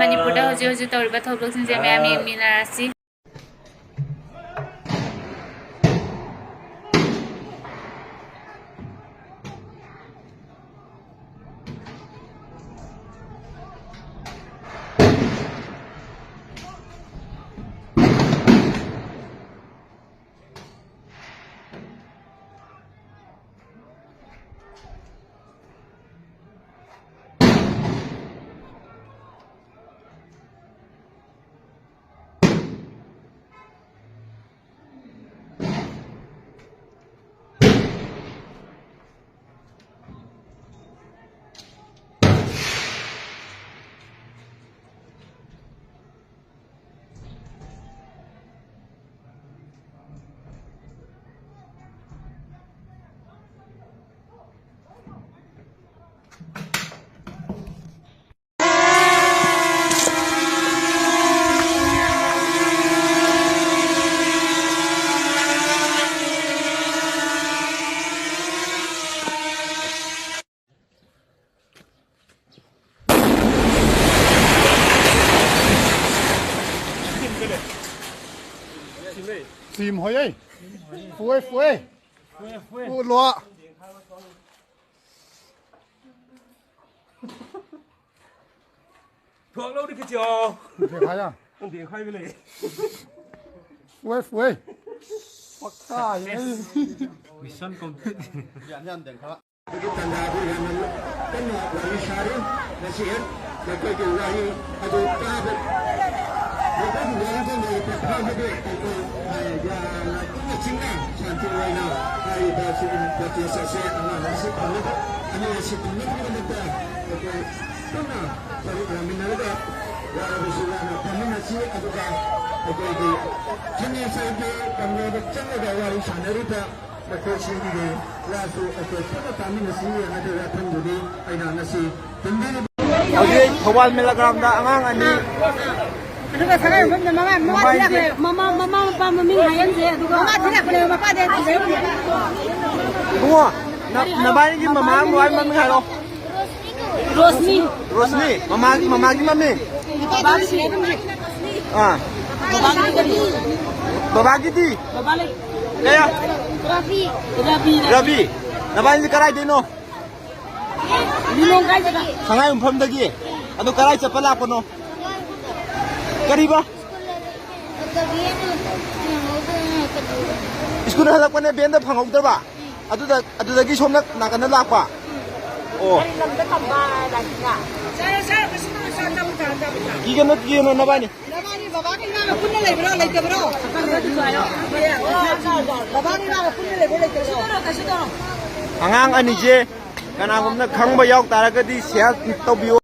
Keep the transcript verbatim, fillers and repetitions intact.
ꯃꯅꯤꯄꯨꯔꯗ ꯍꯧꯖꯤꯛ ꯍꯧꯖꯤꯛ ꯇꯧꯔꯤꯕ ꯊꯧꯗꯣꯛꯁꯤꯡꯁꯦ ꯃꯌꯥꯝ ꯌꯦꯡꯃꯤꯟꯅꯔꯁꯤ꯫ Team ꯍꯣꯏꯌꯦ꯫ ꯐꯨꯑꯦ, ꯐꯨꯑꯦ꯫ ꯐꯨ ꯂꯣ꯫ ꯊꯣꯛꯂꯧꯔꯤ ꯈꯤꯇꯤꯌꯣ꯫ ꯗꯦꯈꯥꯏꯌꯥ꯫ ꯗꯦꯈꯥꯏꯕ ꯂꯩ꯫ ꯐꯨꯑꯦ, ꯐꯨꯑꯦ꯫ ꯄꯛꯀꯥ ꯌꯦ꯫ Mission complete꯫ ꯑꯗꯨꯒꯤ ꯇꯥꯟꯖꯥꯗꯨ ꯌꯥꯝꯅ ꯀꯟꯅ ꯋꯥꯔꯤ ꯁꯥꯔꯤ꯫ ꯃꯁꯤ ꯍꯦꯛ ꯃꯈꯣꯏꯒꯤ ꯋꯥꯔꯤ ꯑꯗꯨ ꯇꯥꯕ, ꯃꯈꯣꯏꯒꯤ ꯋꯥꯔꯤꯗ ꯂꯩꯔꯤꯕ ꯐꯥꯎꯕꯗꯤ ꯑꯩꯈꯣꯏ, ꯑ, ꯌꯥꯝꯅ ꯏꯪꯅ ꯆꯤꯛꯅ ꯁꯥꯟꯇꯤ ꯑꯣꯏꯅ ꯍꯥꯏꯔꯤꯕ ꯁꯤꯒꯤ protest ꯑꯁꯤ ꯑꯉꯥꯡ ꯑꯁꯤ ꯐꯪꯅꯕ, ꯑꯅꯤ ꯑꯁꯤ ꯐꯪꯅꯕꯒꯤꯗꯃꯛꯇ ꯑꯩꯈꯣꯏ ꯄꯨꯟꯅ ꯁꯔꯨꯛ ꯌꯥꯃꯤꯟꯅꯔꯒ ꯋꯥꯔꯕꯁꯨ ꯋꯥꯅ ꯐꯝꯃꯤꯟꯅꯁꯤ꯫ ꯑꯗꯨꯒ ꯑꯩꯈꯣꯏꯒꯤ ꯁꯤꯒꯅꯦꯆꯔꯒꯤ ꯄꯥꯡꯒꯜꯗ ꯆꯪꯂꯒ ꯋꯥꯔꯤ ꯁꯥꯟꯅꯔꯤꯕ ꯃꯈꯣꯏꯁꯤꯡꯒꯤ ꯋꯥꯁꯨ ꯑꯩꯈꯣꯏ ꯄꯨꯟꯅ ꯇꯥꯃꯤꯟꯅꯁꯤ ꯍꯥꯏꯕ ꯋꯥꯐꯝꯗꯨꯅꯤ ꯑꯩꯅ ꯉꯁꯤ ꯊꯝꯖꯔꯤꯕ꯫ ꯍꯧꯖꯤꯛ ꯊꯧꯕꯥꯜ ꯃꯦꯂꯥ ꯒ꯭ꯔꯥꯎꯟꯗ ꯑꯉꯥꯡ ꯑꯅꯤ ꯑꯗꯨꯒ ꯁꯉꯥꯏ ꯌꯨꯝꯐꯝꯗ ꯃꯃꯥ, ꯃꯃꯥ ꯃꯃꯥꯏꯒꯤ ꯊꯤꯜꯂꯛꯈ꯭ꯔꯦ꯫ ꯃꯃꯥ, ꯃꯃꯥ ꯃꯄꯥ ꯃꯃꯤꯡ ꯍꯥꯏꯍꯟꯁꯦ, ꯑꯗꯨꯒ ꯃꯃꯥ ꯊꯤꯜꯂꯛꯄꯅꯦ, ꯃꯄꯥꯗꯤ ꯑꯩ ꯊꯤꯜꯂꯛꯏ꯫ ꯏꯕꯨꯡꯉꯣ, ꯅ-, ꯅꯕꯥꯅꯤꯒꯤ ꯃꯃꯥ ꯕꯕꯥꯒꯤ ꯃꯃꯤꯡ ꯍꯥꯏꯔꯣ꯫ ꯔꯣꯁꯅꯤ꯫ ꯔꯣꯁꯅꯤ, ꯃꯃꯥꯒꯤ, ꯃꯃꯥꯒꯤ ꯃꯃꯤꯡ꯫ ꯕꯕꯥꯒꯤ ꯁꯤꯔꯦ ꯑꯗꯨꯝ ꯁꯤ꯫ ꯑꯥ꯫ ꯕꯕꯥꯒꯤ ꯀꯔꯤ? ꯕꯕꯥꯒꯤꯗꯤ? ꯕꯕꯥ ꯂꯩ꯫ ꯀꯌꯥ? ꯔꯕꯤ꯫ ꯔꯕꯤ, ꯔꯕꯤ꯫ ꯔꯕꯤ, ꯅꯕꯥꯅꯤꯗꯤ ꯀꯗꯥꯏꯗꯩꯅꯣ? ꯂꯤꯂꯣꯡ ꯀꯥꯏꯗꯒꯤ? ꯁꯉꯥꯏ ꯌꯨꯝꯐꯝꯗꯒꯤ꯫ ꯑꯗꯨ ꯀꯗꯥꯏ ꯆꯠꯄ ꯂꯥꯛꯄꯅꯣ? ꯀꯔꯤꯕ? ꯁ꯭ꯀꯨꯜ ꯍꯜꯂꯛꯄꯅꯦ, ꯚꯦꯟꯗ ꯐꯪꯍꯧꯗ꯭ꯔꯕ? ꯑꯗꯨꯗ, ꯑꯗꯨꯗꯒꯤ ꯁꯣꯝꯅ ꯅꯥꯀꯟꯗ ꯂꯥꯛꯄ? ꯑꯣ꯫ ꯀꯔꯤ ꯂꯝꯗ ꯇꯝꯕ ꯂꯥꯏꯔꯤꯛꯅ? ꯀꯤꯒꯅꯨ, ꯀꯤꯒꯅꯨ, ꯅꯕꯥꯅꯤ꯫ ꯅꯕꯥꯅꯤ ꯕꯕꯥꯒ ꯏꯃꯥꯒ ꯄꯨꯟꯅ ꯂꯩꯕ꯭ꯔꯣ, ꯂꯩꯇꯕ꯭ꯔꯣ? ꯕꯕꯥꯒ ꯏꯃꯥꯒ ꯄꯨꯟꯅ ꯂꯩꯕ꯭ꯔꯣ, ꯂꯩꯇꯕ꯭ꯔꯣ? ꯑꯉꯥꯡ ꯑꯅꯤꯁꯦ ꯀꯅꯥꯒꯨꯝꯕꯅ ꯈꯪꯕ ꯌꯥꯎ ꯇꯥꯔꯒꯗꯤ share ꯇꯧꯕꯤꯌꯨ꯫